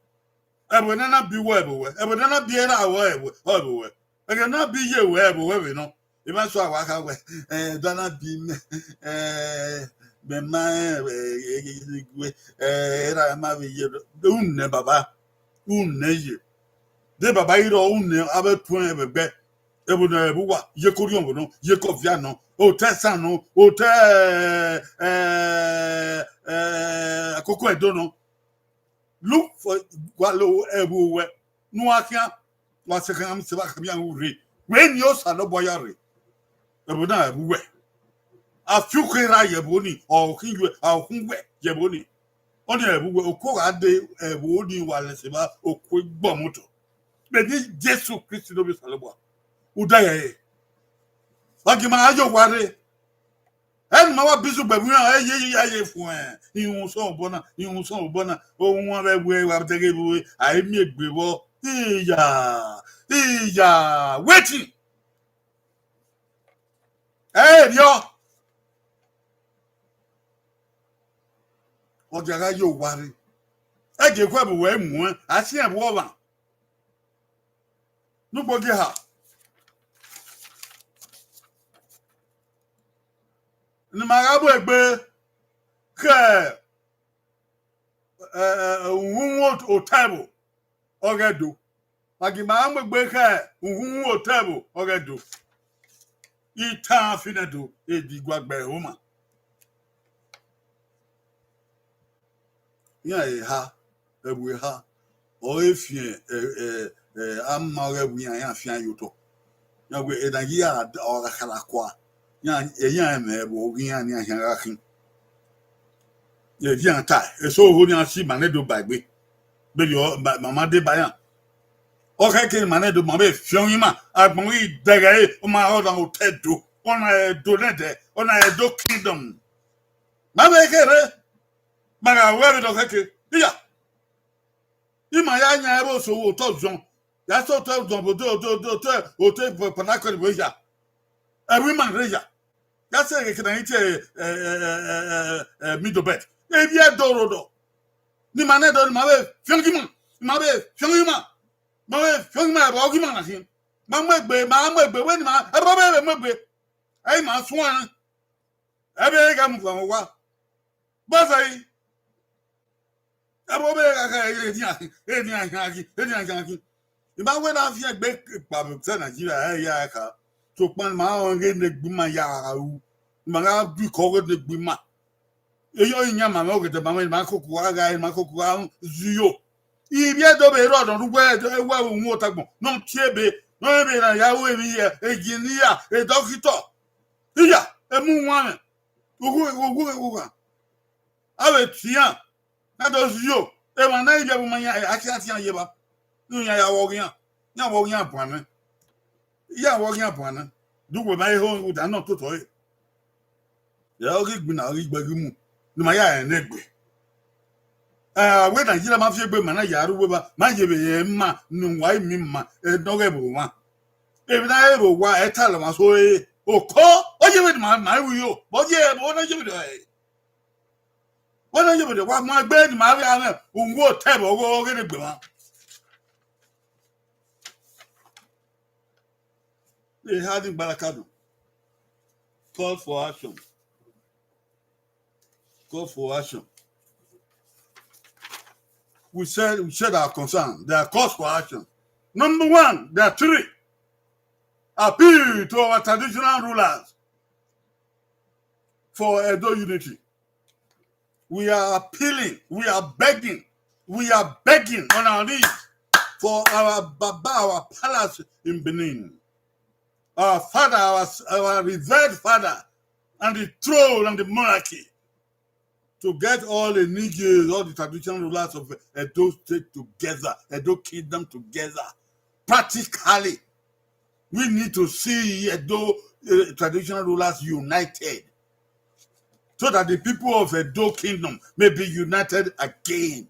Ẹvbo ne a na bi wẹ, ẹvbo wẹ. Ẹvbo ne a na bi erha wẹ, ẹvbo, ẹvbo wẹ. Ẹghẹ ne a bi ye wẹ, ẹvbo wẹ vbe nọ. Emwa so a wa kha wẹ, ẹ, da na bi mẹ, ẹ, mẹ ma, ẹ, ẹ, ẹ, ẹ, erha ma vbe ye, unẹ baba, unẹ ye. De baba i rrọọ, unẹ avbe tuẹn vbe ẹgbẹ. Ẹvbo ne ẹvbo uwa, ye ke orhiọn vbe nọ, ye ke ọvia nọ, otọ ẹsan nọ, otọ, ẹ, ẹ, ẹ, akoko Ẹdo nọ. Look for, wa lo ẹvbo wẹ, ne uwa khian, wa sẹ khian, se vbe a khama iran ru rre. Wẹ ni Osanobua ya rre. Ẹvbo na ẹvbo uwẹ. A fi ukhe ra ye ẹvbo ni, ọ khin yuẹ, a khin uwẹ ye ẹvbo ni. Ọnii ẹvbo uwẹ, okuo gha de ẹvbo ni wa lẹ sẹ evba, okuo gbọmọ otọ. Vbe ni Jesu Kristi ne ovbi Osanobua. Uda ya ẹre. Wa gie ima gha ye owa rre. Ẹ ne ima wa bi zugbe vbe iran, ẹ ye, ye, ye, ye fuẹn. Ihun sọn obọ na, ihun sọn obọ na. Ohuan vbe ẹwe wa dẹghe vbe, a i miẹn egbe vbọ. Iya, iya, wetin? Ẹ rriọ. Ọ dia gha ye owa rre. Ẹ gie ekhue vbe uwẹ muẹn, a siẹn vbe ọmwa. Ne ukpogieha. Ne ima gha mu egbe khẹ, ẹ, ẹ, uhunmwu ot-, otẹvbo ọghe Ẹdo. Ma gie ima gha mu egbe khẹ uhunmwu otẹvbo ọghe Ẹdo. Itan fi ne Ẹdo, edi gua gbe ẹho ma. Iran eha, ẹvbo eha, ọ re fian, ẹ, ẹ, ẹ, ama ọghe ẹvbo iran, iran fian ye otọ. Iran wẹ, ena yi a, ọ gha khala kua. Iran, ẹ, iran mwẹ ẹvbo ọghe iran ne iran khian gha khin. Ẹ, iran ta, eso ho ne iran si ima ne do ba egbe. Vbene ọ, ma, ma, ma deba iran. Ọ khẹke ne ima ne do, ma vbe fiọn ima, agbọn ghi dẹghe ẹre, ọ ma rhọnmwẹ otọ Ẹdo, ọna Ẹdo nẹdẹ, ọna Ẹdo Kingdom. Ma vbe kherhe, ma gha ru ẹmwẹ ne ọ khẹke. Iya. Ima ya yan ẹvbo so otọ zọn. Ya sẹ otọ zọn vbe otọ, otọ, otọ, otọ, otọ Port Harcourt vbe ya. Ẹvbo ima rre ya. Ya sẹ egheke ne a i tie, ẹ, ẹ, Middle Belt. Emwi Ẹdo rhodọ. Ne ima ne Ẹdo, ne ima vbe fiọn ima. Ima vbe fiọn ima. Ma vbe fiọn ima, ẹvbo ọghe ima na khin. Ma mu egbe, ma mu egbe, wẹ ne ima, ẹvbo vbe mu egbe. Ẹ i ma suẹn. Ẹ vbe gha mu vbe owa. Bọzẹ i. Ẹvbo vbe gha kha, enian, enian khian ghi, enian khian ghi. I ma wẹ na fian egbe kpa vbe sẹ Nigeria, ẹ ya kha. Sokpan ma rẹn ọghe ne egbe ima ya ru. Ma gha du ikọ ọghe ne egbe ima. Eyọ iyan ma mwẹ ọghe de ma mwẹ, ma koko gha gha, ma koko gha zio. Ivbi Ẹdo vbe rrọọ nọ, uwẹ, uwẹ uhunmwu otagbọn, ne ọ tie ebe, ne ọ rẹn ebe na ya ru emwi, engineer, dọkitọ. Iya, emu wanmwẹ. Ughu, ughu, ughu gha. A vbe tie iran, na do zio emwa na ivbi ẹvbo ma yan, a khian tie iran ye evba. Ne iran ya vbe ọghe iran, iran vbe ọghe iran buan nẹ. Iran vbe ọghe iran buan nẹ. De uwẹ ma he ho uda nọ ototọ ẹre. Ya ọghe igbinna, ọghe igbẹghimu ne ima ya rẹn ne egbe. Ẹ, wẹ Nigeria ma fi egbe ma na ya rre uwu evba, ma ye vbe rẹn ma ne uwa i miẹn ma, ẹ, ne ọ ghẹ vbe owa. Emwi na ghẹ vbe owa, ẹ ta lọ ma so ẹre. Oko, ọ ye vbe ma, ma ru yo, but ọ ye, ọ na ye vbe, ẹ, ọ na ye vbe, wa mu egbe ne ima vbe a mwẹ, uwu otẹ vbe ọghe, ọghe ne egbe mwa. Eha ni gbaraka do. Call for action. Call for action. We said, we said our concern. There are calls for action. Number one, there are three. Appeal to our traditional rulers for Edo unity. We are appealing, we are begging, we are begging on our knees for our Baba, our palace in Benin, our father, our, our revered father, and the throne and the monarchy, to get all the Nigerians, all the traditional rulers of Edo State together, Edo Kingdom together. Practically, we need to see Edo, uh, traditional rulers united, so that the people of Edo Kingdom may be united again.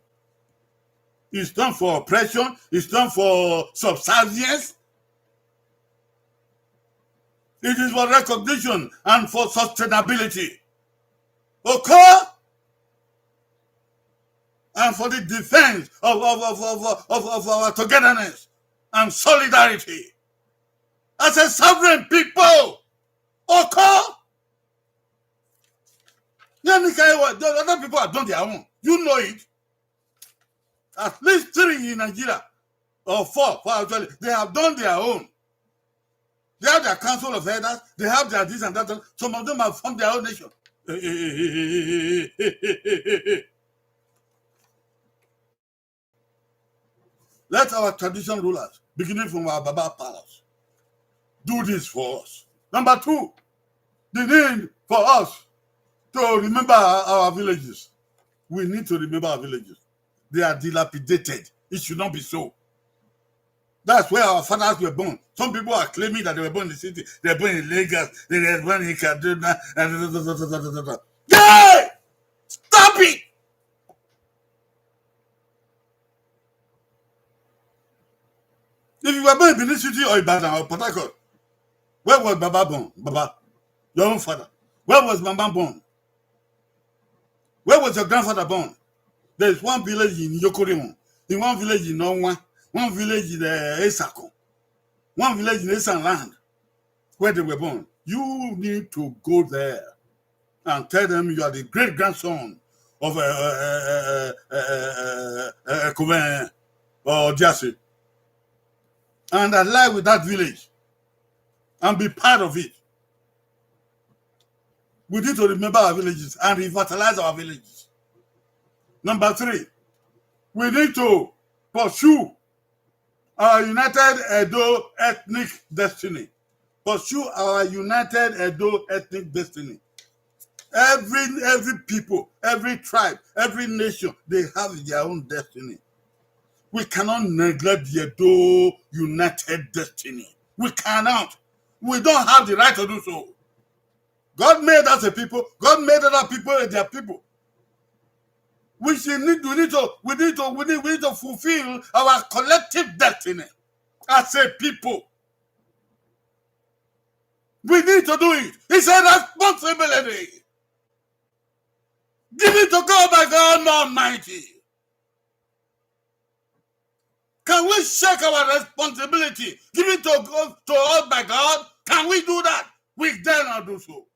It's not for oppression, it's not for subservience. It is for recognition and for sustainability. Okay? And for the defense of, of, of, of, of, of our togetherness and solidarity as a sovereign people. Okay? Then the guy, the other people have done their own. You know it. At least three in Nigeria, or four, four actually, they have done their own. They have their council of elders, they have their this and that. Some of them have formed their own nation. Let our traditional rulers, beginning from our Baba Palace, do this for us. Number two, the need for us to remember our villages. We need to remember our villages. They are dilapidated. It should not be so. That's where our fathers were born. Some people are claiming that they were born in the city. They were born in Lagos. They were born in Kaduna. And da, da, da, da, da, da, da, da. Yay! Stop it! If you were born in Benin City or Ibadan or Port Harcourt, where was Baba born? Baba, your own father. Where was Mama born? Where was your grandfather born? There is one village in Yokorimo, in one village in Onwa, one village in, uh, Esako, one village in Esan land, where they were born. You need to go there and tell them you are the great grandson of, uh, uh, uh, uh, uh, uh, uh, Ekuben or Diase, and ally with that village and be part of it. We need to remember our villages and revitalize our villages. Number three, we need to pursue our united Edo ethnic destiny. Pursue our united Edo ethnic destiny. Every, every people, every tribe, every nation, they have their own destiny. We cannot neglect the Edo united destiny. We cannot. We don't have the right to do so. God made us a people. God made other people and their people. We should need, we need to, we need to, we need, we need to fulfill our collective destiny as a people. We need to do it. It's a responsibility given to God by God Almighty. Can we shake our responsibility given to God, to us by God? Can we do that? We dare not do so.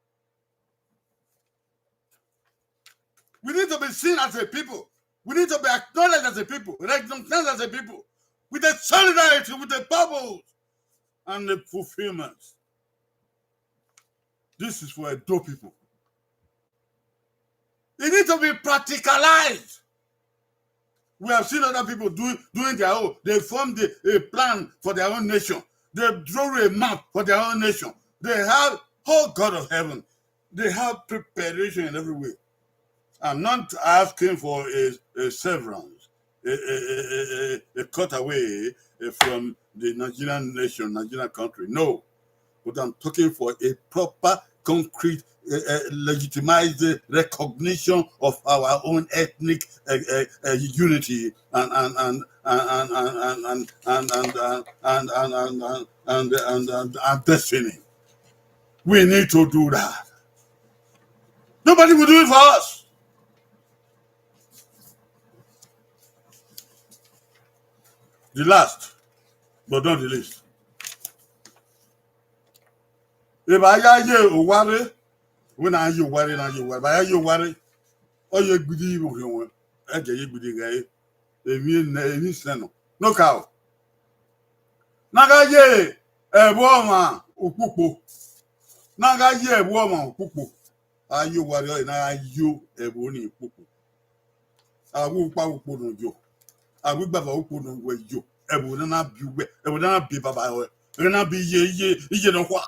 We need to be seen as a people. We need to be acknowledged as a people, recognized as a people, with a solidarity, with a purpose, and a fulfillment. This is for Edo people. It needs to be practicalized. We have seen other people do, doing their own. They formed a, a plan for their own nation. They drew a map for their own nation. They have, oh God of heaven, they have preparation in every way. I'm not asking for a, a severance, a, a, a, a, a cut away, uh, from the Nigerian nation, Nigerian country. No. But I'm talking for a proper, concrete, uh, uh, legitimized, uh, recognition of our own ethnic, uh, uh, uh, unity and, and, and, and, and, and, and, and, and, and, and, and, and, and, and, and, and destiny. We need to do that. Nobody will do it for us. The last, but not the least. Eva ya ye owa rre, wẹ na ye owa rre, na ye owa rre, eva ya ye owa rre, ọ ye gbidi vbe orhiọn wẹ, ẹgẹ ye gbidi ghẹ re, emwi ne, emwi sẹ nọ. No ka o. Na gha ye ẹvbo ọmwa ukpukpo. Na gha ye ẹvbo ọmwa ukpukpo. A ye owa rre, ọ na gha yo ẹvbo ni ukpukpo. A wu ukpa ukpo nọ yo. A wu igbava ukpo nọ wẹ yo. Ẹvbo ne a na biẹ uwẹ, ẹvbo ne a na biẹ baba ruẹ, ẹvbo ne a na biẹ iye, iye, iye nọkhua.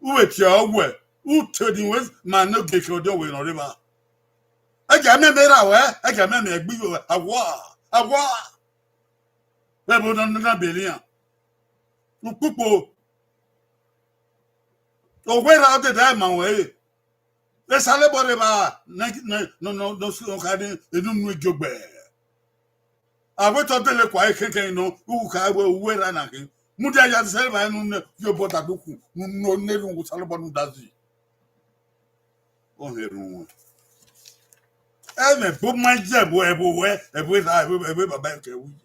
U vbe tie ọghe uwẹ, u te ni wẹ ma ne ogie khian ọdiọn wẹ ne ọ rre evba. Ẹgia mẹmẹ ra ruẹ, ẹgia mẹmẹ ẹgbẹe ruẹ, awa, awa. Vbe ẹvbo ne ọ na biẹ ne iran. Ukpukpo. Owerra ọ dede ma ruẹ re. Esalobua rre evba ne, ne, nọ, nọ, nọ, nọ kha ne enu nu igiogbe. A wẹ te ọ dele kua ekẹnkẹn nọ, u kha wẹ uwu erha na khin. Mudia ya sẹ evba enu ne ye obọ da dukhu, nu, nu, ne ru Osanobua nu da zi. Ọ hẹn erhunmwu. Ẹmwẹ ẹbo ma ye ẹvbo, ẹvbo wẹ, ẹvbo erha, ẹvbo, ẹvbo baba kẹ wu ye.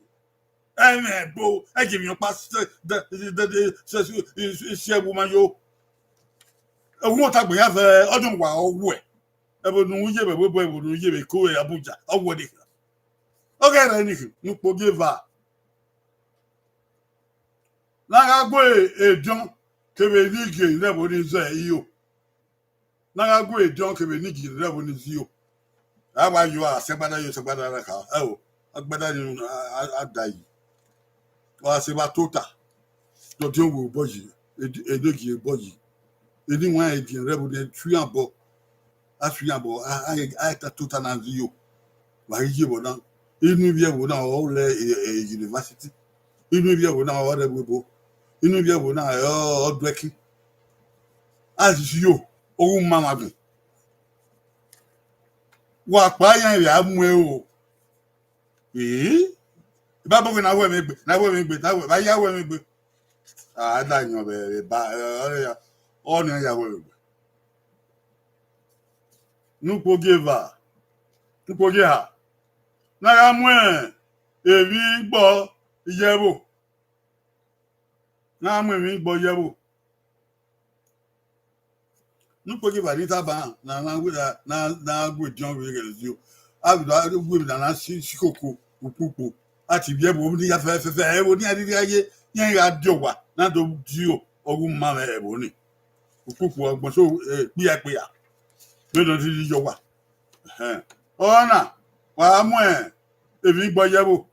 Ẹmwẹ ẹbo, ẹgie emwi ọkpa si, de, de, de, de, si, si, si, si ẹvbo ma yo. Ẹvbo ta gbe ya vẹ, ọdún wa ọ wẹ. Ẹvbo ne u ye vbe ẹvbo, ẹvbo ne u ye vbe Eko, Abuja, ọ wẹ de. Ọ ghẹ rẹ ni, ne ukpogieva. Na gha gu ediọn kevbe enigie ne ẹvbo ni zẹ iyo. Na gha gu ediọn kevbe enigie ne ẹvbo ni zẹ iyo. A wa yo a sẹ agbada yo, sẹ agbada ra kha. Ẹo, agbada ni a, a, a da yi. Ọ gha sẹ evba tota. Dọdiọn wẹ obọ yi, ed-, enogie obọ yi. Eni wan ediọn rẹ vbe ne fi iran obọ. A fi iran obọ, a, a, a ta tota na zẹ iyo. Wa ghi ye vbọ na. Inu ivbi ẹvbo na ọ rre, e, e, university. Inu ivbi ẹvbo na ọ rre ẹvbo ebo. Inu ivbi ẹvbo na ọ, ọ du ẹki. A zẹ iyo, ọ ru ma mwa gun. Wa kpa iran vbe a mu ẹre o. Ee? Bible ghe na wẹ mwẹ egbe, na wẹ mwẹ egbe, na wẹ, vbe a ya wẹ mwẹ egbe. A da yan vbe, vbe ba, ẹ, ọ ya, ọ ni a ya wẹ mwẹ egbe. Ne ukpogieva, ne ukpogieha, na gha mu emwi igbo ye ẹvbo. Na mu emwi igbo ye ẹvbo. Ne ukpogieva ni taba na, na wẹ na, na, na gu ediọn vbe ghẹ zio. A vbe do gu emwi na na si, si koko ukpukpo. A ti viẹ ẹvbo ni ya fẹfẹfẹ, ẹvbo ni a rhirhi a ye, iran gha die owa, na do dio, ọ gu ma mwẹ ẹvbo ni. Ukpukpo ọgbọn so, eh, kpia kpia. Vbene ọ rhirhi ye owa. Ẹhẹn. Ọna, wa mu emwi igbo ye ẹvbo.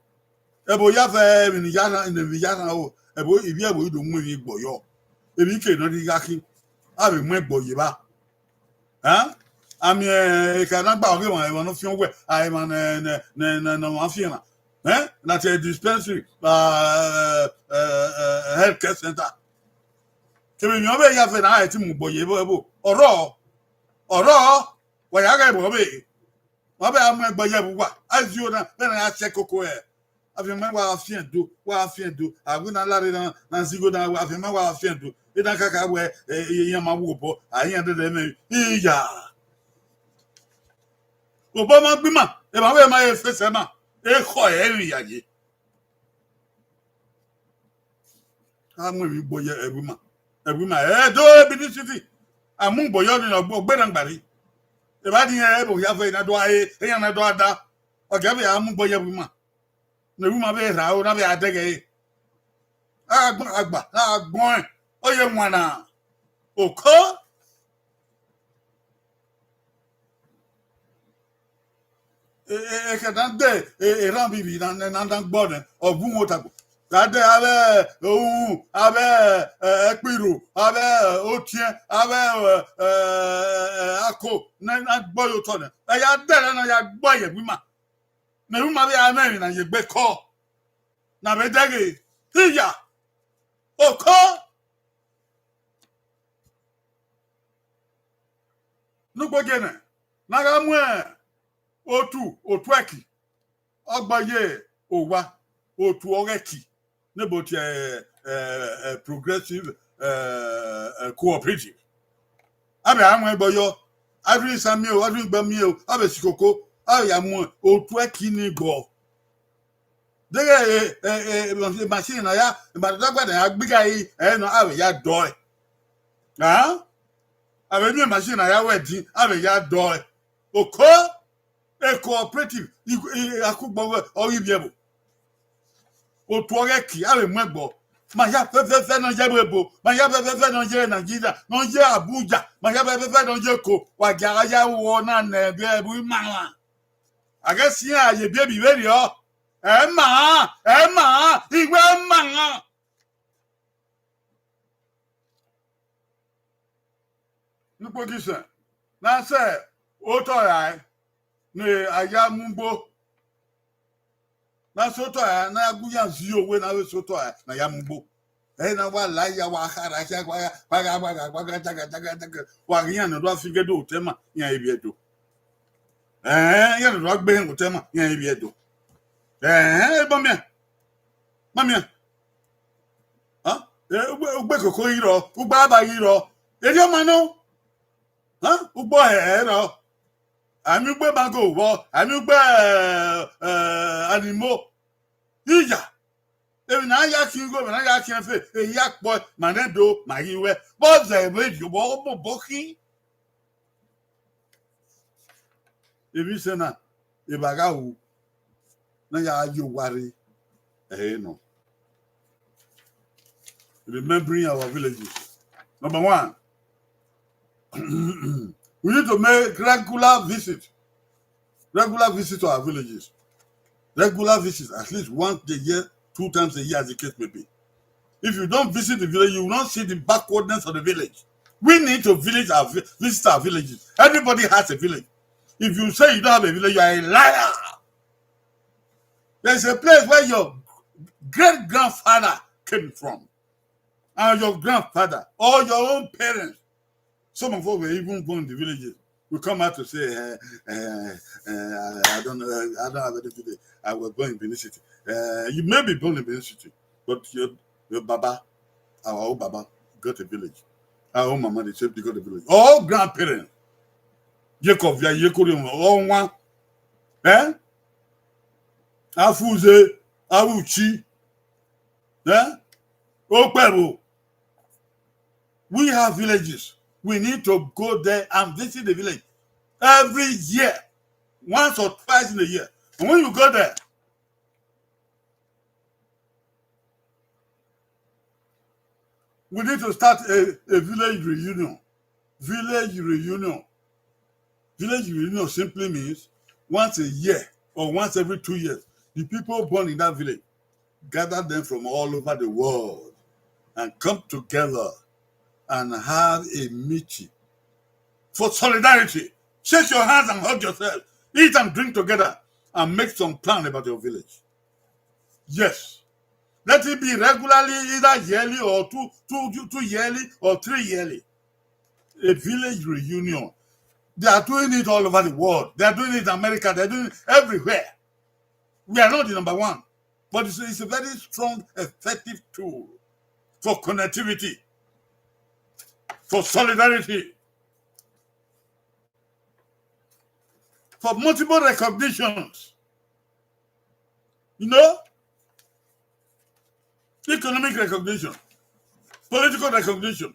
Ẹvbo ya fẹ emwi ne ya rhan, emwi ya rhan o. Ẹvbo, ivbi ẹvbo i do mu emwi igbo yọ. Emwi ke nọ rhirhi gha khin. A vbe mu igbo ye evba. Ẹn? A miẹn, eh, ekha na gba ọghe emwa, emwa ne ọ fian uwẹ, a emwa ne, ne, ne, ne, ne ọmwa fian na. Ẹn? Na te dispensary, ah, eh, eh, eh, health care center. Kevbe emwi ọ vbe ya fẹ na, a i ti mu igbo ye ẹvbo, ẹvbo. Ọrọ, ọrọ, wa ya gha ẹvbo ọvbe. Wa vbe a mu igbo ye ẹvbo uwa. A zio na, vbene a ya sẹ koko ẹ. Afianma wa fian do, wa fian do. A wẹ na lare na, na zigho na, afianma wa fian do. Ena kaka wẹ, eh, iran ma wu obọ, a iran dede mwẹ, iya. Obọ ma gbe ima, emwa vbe ma e fẹsẹ ma, ekhọe ẹrinmwi ya ye. A mu emwi igbo ye ẹvbo ima, ẹvbo ima, ẹ do Benin City. A mu igbo ye ọnii, ọ gbe, ọ gbe na gbarre. Evba ni rẹn ẹvbo hia vẹ, na do a re, iran na do a da. Ọ gẹ vbe a mu igbo ye ẹvbo ima. Ne ẹvbo ima vbe rha o, na vbe a dẹghe ẹre. A gbọn, a gba, a gbọn ẹn, ọ ye wan na. Oko. E, e, ekhẹ na de, e, erhan vbe ivbi na, na, na, na gbọ nẹ, ọ gu uhunmwu otagbọn. Dade avbe uhunmwu, avbe, eh, ẹkpirhu, avbe, eh, otiẹn, avbe, eh, eh, ako, ne a gbe ye otọ nẹ. Ẹ ya dẹrẹ na ya gbe ye ẹvbo ima. Ne ẹvbo ima vbe a mwẹ emwi na ye egbe kọ. Na vbe dẹghe, iya, oko. Ne ugbo gie nẹ, ne a gha mu otu, otu ẹki, ọgba ye owa, otu ọghe ẹki, ne ebo tie, eh, eh, eh, progressive, eh, eh, cooperative. A vbe a mu ẹgbẹ yọ, a vbe isan miẹn o, a vbe igba miẹn o, a vbe si koko, a vbe ya mu otu ẹki ni gbọ. Deghẹ, eh, eh, eh, machine na ya, ma da gba na ya gbe igari, ẹ nọ, a vbe ya dọ ẹe. A? A vbe miẹn machine na ya wẹ ẹdin, a vbe ya dọ ẹe. Oko, e cooperative, i, i, akugbo wẹ, ọ ghi viẹ vbo. Otu ọghe ẹki, a vbe mu ẹgbọ. Ma ya fẹfẹfẹ ne ọ ye ẹvbo ebo, ma ya fẹfẹfẹ ne ọ ye Nigeria, ne ọ ye Abuja, ma ya fẹfẹfẹ ne ọ ye Eko, wa gia gha ya ru ọna nẹ vbe ẹvbo ima mwa. A ghẹ si iran ye ebiebi vberriọ. Ẹ ma, ẹ ma, iwẹ ma. Ne ukpogisẹn, ne a sẹ otọ rae, ne a ya mu ugbo. Ne a sẹ otọ rae, ne a gu iran zẹ owe, ne a vbe sẹ otọ rae, ne a ya mu ugbo. Ẹ na wa la ya, wa khara khia, wa gha, wa gha, wa gha, wa gha, daga, daga, daga. Wa ghi iran ne ọ do a fi ghe do otọ ima, iran i vbiẹ do. Ẹn, iran ne ọ do a gbe iran otọ ima, iran i vbiẹ do. Ẹn, ebọ miẹn, ma miẹn. Hẹn? Eh, ugbe, ugbe koko ghi rrọọ, ugbe aba ghi rrọọ. Erriọ ma nọ. Hẹn? Ugbo hẹhẹ rrọọ. A miẹn ugbe mango vbọ, a miẹn ugbe, eh, eh, animo. Iya. Emwi ne a ya khian igho, emwi ne a ya khian ẹfe, ehi akpọ, ma nẹ do, ma ghi ruẹ. Vbọ zẹ vbe rhie obọ, obọ khin. Emwi sẹ na, evba gha ru, ne a ya ye owa rre, ẹre nọ. Remembering our villages. Number one, we need to make regular visit, regular visit to our villages. Regular visit, at least once a year, two times a year, as the case may be. If you don't visit the village, you will not see the backwardness of the village. We need to visit our vi-, visit our villages. Everybody has a village. If you say you don't have a village, you are a liar. There's a place where your great grandfather came from, and your grandfather, or your own parents. Some of us were even born in the villages. We come out to say, eh, eh, eh, I, I don't know, I don't have any village. I was born in Benin City. Eh, you may be born in Benin City, but your, your baba, our own baba, got a village. Our own mama, they said they got a village. All grandparents, Jacob, ya, Jacob, all one. Eh? Afuze, Auchi, eh? Okpebho. We have villages. We need to go there and visit the village every year, once or twice in a year. And when you go there, we need to start a, a village reunion. Village reunion. Village reunion simply means once a year or once every two years, the people born in that village, gather them from all over the world and come together and have a meeting for solidarity. Shake your hands and hug yourself. Eat and drink together and make some plan about your village. Yes. Let it be regularly, either yearly or two, two, two, two yearly or three yearly. A village reunion. They are doing it all over the world. They are doing it in America. They are doing it everywhere. We are not the number one. But it's, it's a very strong, effective tool for connectivity, for solidarity, for multiple recognitions. You know, economic recognition, political recognition,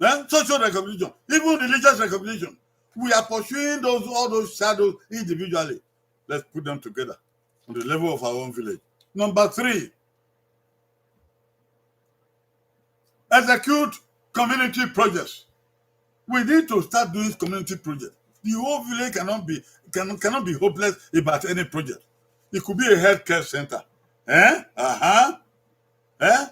eh, social recognition, even religious recognition. We are pursuing those, all those shadows individually. Let's put them together on the level of our own village. Number three, execute community projects. We need to start doing community projects. The whole village cannot be, can, cannot be hopeless about any project. It could be a healthcare center. Eh? Uh-huh. Eh?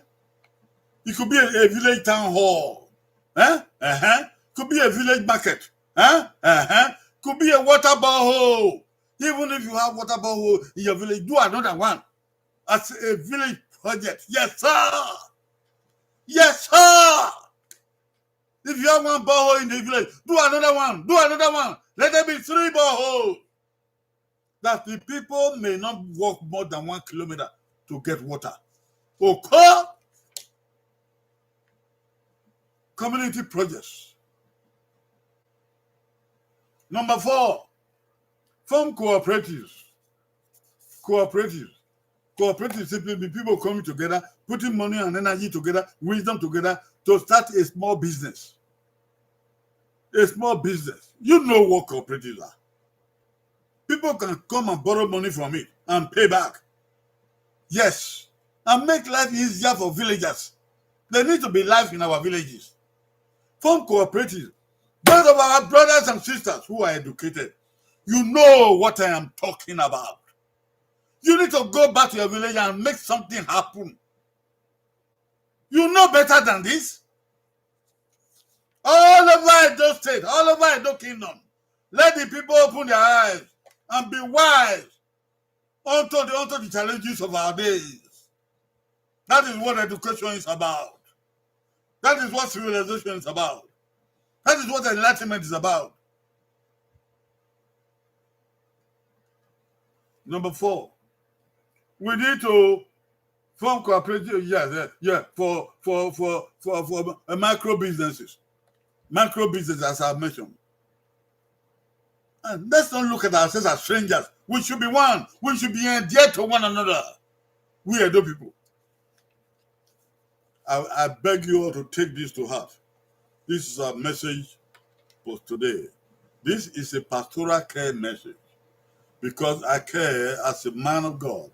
It could be a, a village town hall. Eh? Uh-huh. Could be a village market. Eh? Uh-huh. Could be a water borehole. Even if you have water borehole in your village, do another one as a village project. Yes, sir. Yes, sir. If you have one borehole in the village, do another one. Do another one. Let there be three boreholes. That the people may not walk more than one kilometer to get water. Okay? Community projects. Number four, form cooperatives. Cooperatives. Cooperatives simply mean people coming together, putting money and energy together, wisdom together to start a small business. A small business. You know what cooperatives are. People can come and borrow money from it and pay back. Yes. And make life easier for villagers. There need to be life in our villages. Form cooperatives. Those of our brothers and sisters who are educated, you know what I am talking about. You need to go back to your village and make something happen. You know better than this. All over Edo State, all over Edo Kingdom, let the people open their eyes and be wise unto the, unto the challenges of our days. That is what education is about. That is what civilization is about. That is what enlightenment is about. Number four, we need to form cooperative, yeah, yeah, yeah, for, for, for, for, for uh, micro businesses. Micro business, as I mentioned. And let's not look at ourselves as strangers. We should be one. We should be endeared to one another. We Edo people. I, I beg you all to take this to heart. This is our message for today. This is a pastoral care message because I care as a man of God,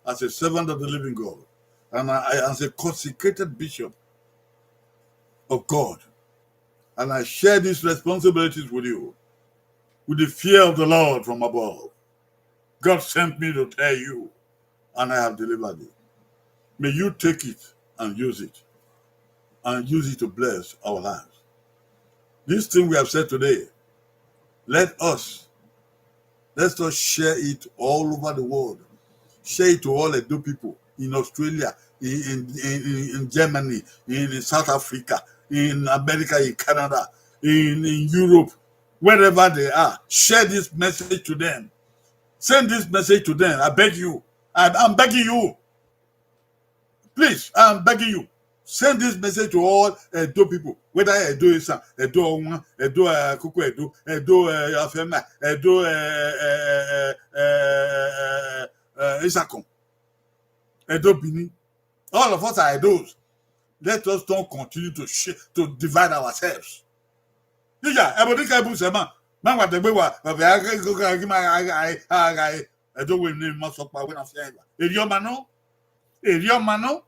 as a servant of the living God, and I, I as a consecrated bishop of God. And I share these responsibilities with you with the fear of the Lord from above. God sent me to tell you, and I have delivered it. May you take it and use it, and use it to bless our lives. This thing we have said today, let us, let us share it all over the world. Share it to all Edo people in Australia, in, in, in, in Germany, in South Africa, in America, in Canada, in, in Europe, wherever they are. Share this message to them. Send this message to them. I beg you. I, I'm begging you. Please, I'm begging you. Send this message to all Edo people, whether Edo Esan, Edo Owan, Edo uh, Kuku Edo, Edo uh, Afema, Edo uh, uh, uh, uh, uh, Isakon, Edo Bini. All of us are Edos. Let us don't continue to sh- to divide ourselves. Ija, ebo ni ka bu sẹ ma, ma wa dẹgbe wa, bàbá a gẹ gẹ gẹ ma a gha a gha Edo wẹ ne ma sọ pa wẹ na fia eva. Eri ọma nọ. Eri ọma nọ.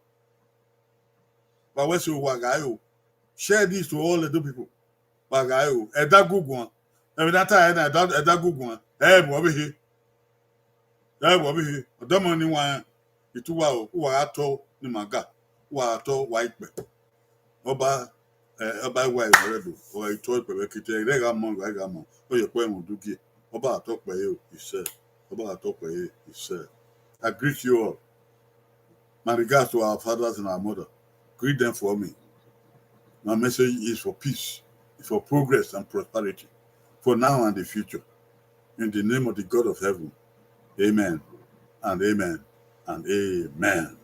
Wa wẹ so wa gha o. Share this to all Edo people. Wa gha o. Ẹdaguguan. Ẹmwẹ na ta ẹna ẹdaguguan. Ẹ bu ọvbehe. Ẹ bu ọvbehe. Ọdọmọ ni wa rẹn. Itu wa o. Uwa gha tọ ni ma ga. Uwa gha tọ wa ikpẹ. Ọba, eh, ọba wa ẹrẹdo. Ọ gha tọ ikpẹ vbe kete. Ẹre gha mọ, ẹre gha mọ. Ọ yẹ kpẹ mu dugie. Ọba gha tọ kpẹ ye o. Isẹ. Ọba gha tọ kpẹ ye. Isẹ. I greet you all. My regards to our fathers and our mother. Greet them for me. My message is for peace, for progress and prosperity, for now and the future. In the name of the God of heaven, amen and amen and amen.